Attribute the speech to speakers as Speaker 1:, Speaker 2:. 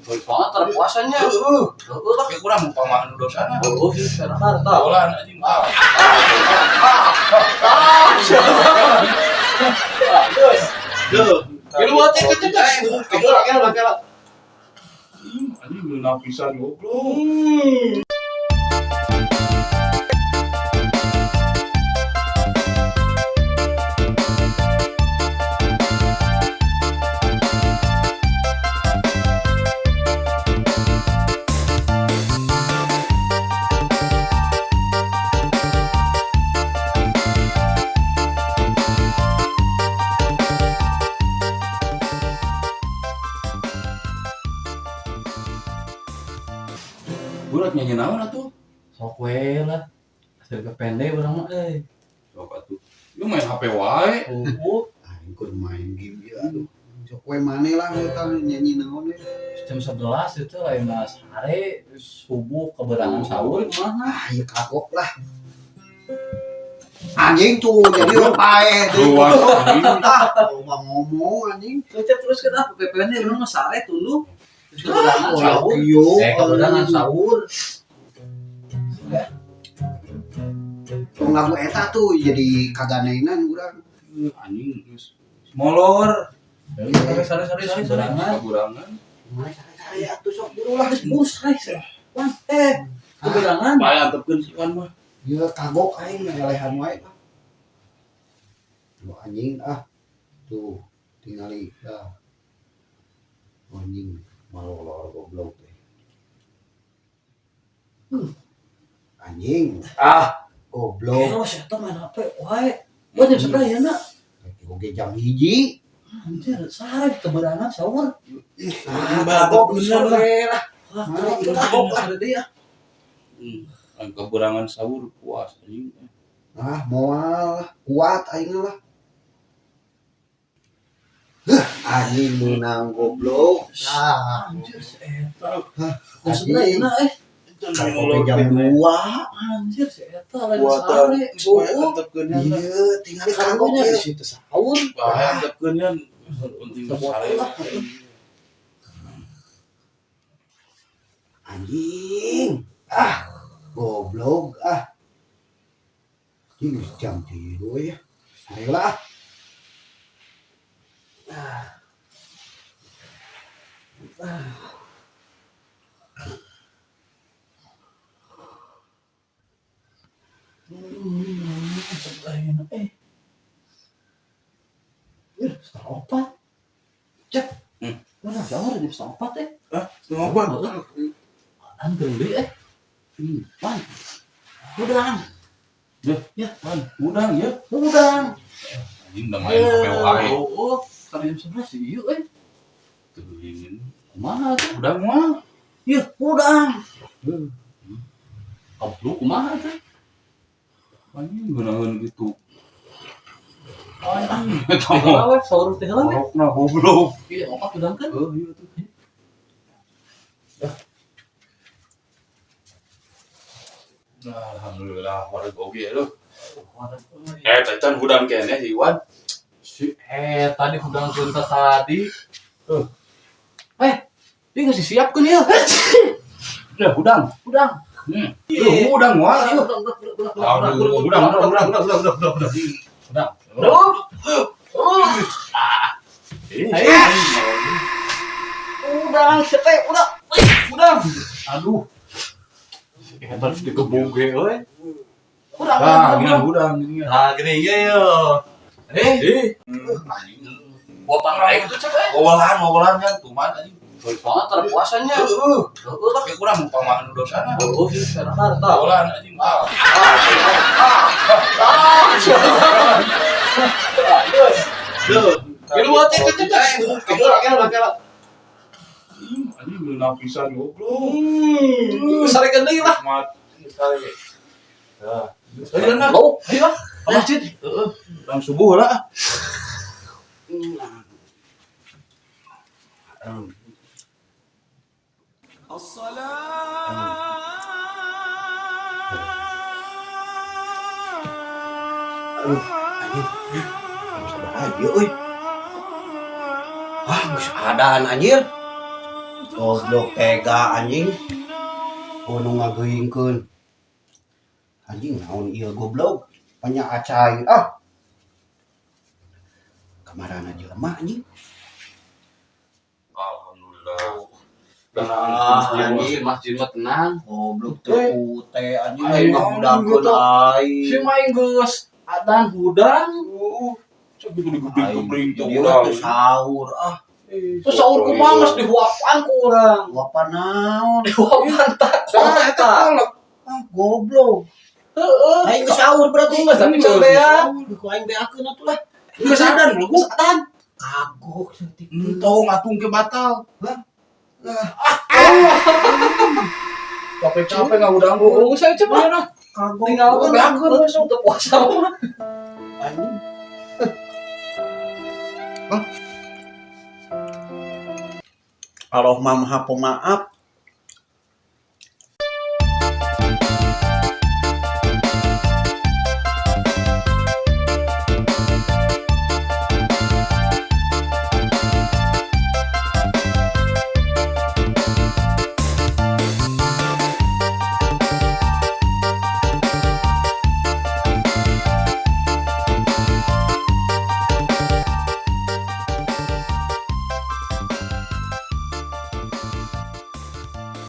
Speaker 1: Soalnya terpuasanya.
Speaker 2: Heeh.
Speaker 1: Heeh lah.
Speaker 2: Kayak kurang umpama anu dosana.
Speaker 1: Oh, sih sekarang tah.
Speaker 2: Bolan anjing tah.
Speaker 1: Terus.
Speaker 2: Duh.
Speaker 1: Kira buat teh teh teh. Kira kira kira.
Speaker 2: Anjing ngeunah pisan goblok. Burak nyanyi naon atuh?
Speaker 1: Sok we lah. Hasil pendek urang mah euy.
Speaker 2: Sok atuh. Lu main HP wae.
Speaker 1: Oh,
Speaker 3: Aing kur main game ya aduh. Sok we maneh lah eta nyanyi naon we.
Speaker 1: jam 11 itu lain sare subuh keberangan sahur kumaha?
Speaker 3: Ah, ieu kagok lah. Anjing tuh jadi orang paeh tuh.
Speaker 2: Luas anjing.
Speaker 3: Ah, loba ngomong anjing.
Speaker 1: Terus terus kenapa PPN urang mah sare tuluh. Terus keberangan
Speaker 3: Oh,
Speaker 1: sahur.
Speaker 3: kieu.
Speaker 1: Keberangan sahur.
Speaker 3: Tong lagu eta tuh jadi kaganainan urang.
Speaker 2: Anjing geus molor.
Speaker 1: Sare sare sare sare sare.
Speaker 2: Kaburangan.
Speaker 3: Mulai sare-sare atuh sok buru lah.
Speaker 1: Geus buru sare. Wan, keberangan.
Speaker 2: Bae antepkeun si Iwan mah.
Speaker 3: Ieu kagok aing ngelehan wae lah. Lu anjing ah. Tuh, tingali lah. Anjing malolor goblok teh. Anjing ah goblok.
Speaker 1: Oh, siapa main HP? Wae. Wah, jam 11 ya, nak.
Speaker 3: Oge jam 1.
Speaker 1: Anjir, sare keberangan sahur.
Speaker 3: Ih,
Speaker 2: Ah,
Speaker 3: kagok
Speaker 2: bener lah.
Speaker 3: sore lah.
Speaker 1: Wah,
Speaker 3: Mana
Speaker 1: kagok lah dia.
Speaker 2: Keberangan sahur puas anjing.
Speaker 3: Ah, moal lah, kuat aing lah. Huh, anjing menang goblok. Ah,
Speaker 1: Anjir, si eta. Jam 11 ya, nak, eh.
Speaker 3: kopi jam 2.
Speaker 1: Anjir, si eta lain sare. Oh,
Speaker 3: Iya, tinggal kagok
Speaker 1: kagonya
Speaker 3: ya.
Speaker 1: di situ sahur.
Speaker 2: Bae antepkeun nya penting sare.
Speaker 3: Anjing. Ah, goblok ah. Ini jam 3 ya. Sare lah.
Speaker 1: Sebelah ya, nak, eh. Ih, setengah opat. Cek. Mana sahur jam setengah opat, eh.
Speaker 2: Hah? Setengah opat.
Speaker 1: An gede, eh. Wan. Udang.
Speaker 2: Ya, Wan, udang ya.
Speaker 1: Udang.
Speaker 2: Anjing udah main HP wae.
Speaker 1: Oh, tadi jam 11 sih, iya, eh.
Speaker 2: Teuing.
Speaker 1: Kumaha tuh?
Speaker 2: Udang mah.
Speaker 1: Iya, udang. Goblok kumaha tuh?
Speaker 2: Anjing geunaheun gitu.
Speaker 1: Anjing.
Speaker 2: Eta mah.
Speaker 1: Heula we, sahur teh heula we.
Speaker 2: Orokna goblok.
Speaker 1: Iya, opat udang kan.
Speaker 2: Heuh, ieu tuh. Nah, alhamdulillah wareg oge lho. Eh, can hudang keneh si Iwan.
Speaker 1: Si tadi hudang keunta tadi. Eh, dia nggak siapkeun ieu.
Speaker 2: Ya, hudang.
Speaker 1: Hudang.
Speaker 2: Lu hudang wah.
Speaker 1: Udang, udang, udang, udang,
Speaker 2: Aduh, hudang, hudang, hudang,
Speaker 1: udang, udang, udang, udang. Udang.
Speaker 2: Eh,
Speaker 1: Udang, siapa? Udang. Udang. Aduh. Hebat digebug ge euy. Udang.
Speaker 2: Ah, gini hudang gini.
Speaker 1: Ah, gini ge yo. Eh,
Speaker 2: Eh,
Speaker 1: gua pangai itu cek eh.
Speaker 2: Wowolan, wowolan kan kumaha anjing.
Speaker 1: Soalnya terpuasanya.
Speaker 2: Heeh.
Speaker 1: Heeh lah.
Speaker 2: Kayak kurang umpama anu dosana.
Speaker 1: Oh, sih sekarang tah.
Speaker 2: Wowolan anjing tah.
Speaker 1: Terus.
Speaker 2: Duh.
Speaker 1: Kira buat teh teh teh. Kira kira kira.
Speaker 2: Anjing ngeunah pisan goblok.
Speaker 1: Sarekeun deui lah.
Speaker 2: Mat. Sare. Tah. Ayo nah.
Speaker 1: Lo, ayo lah. Ke masjid.
Speaker 2: Heeh. Bang subuh lah.
Speaker 3: Aduh, anjing. Jam sabaraha ieu euy? Ah, geus adan anjir. Goblok tega anjing. Oh, nu ngageuingkeun. Anjing naon ieu goblok? Banyak acai ah. Kamarana jelema anjing.
Speaker 2: Alhamdulillah.
Speaker 1: Ah,
Speaker 3: anjing.
Speaker 1: masjid masjid mah tenang.
Speaker 3: Goblok teu ute anjing
Speaker 1: Aing
Speaker 3: aing ngahudangkeun aing.
Speaker 1: Si main geus adan hudang.
Speaker 2: Oh, cek gitu digebring-gebring tuh
Speaker 3: Jadi
Speaker 2: urang.
Speaker 3: teu sahur ah.
Speaker 1: Terus sahur kumaha geus dihuapan ku urang.
Speaker 3: Huapan naon?
Speaker 1: Dihuapan tak
Speaker 2: Tah, eta kolak.
Speaker 3: Ah, goblok.
Speaker 1: Heeh.
Speaker 3: Aing geus sahur berarti.
Speaker 1: Geus tapi can beak.
Speaker 3: Ku aing beakeun atuh lah.
Speaker 2: Geus adan lu.
Speaker 1: Geus adan.
Speaker 3: Kagok saeutik.
Speaker 2: Entong atuh ke batal.
Speaker 3: Hah?
Speaker 2: Capek-capek ngahudang gua.
Speaker 1: Oh, saya coba.
Speaker 3: Kagok.
Speaker 1: Tinggal
Speaker 2: Gua beakeun we sok.
Speaker 1: untuk puasa mah.
Speaker 3: Anjing. Allah mah maha pemaaf.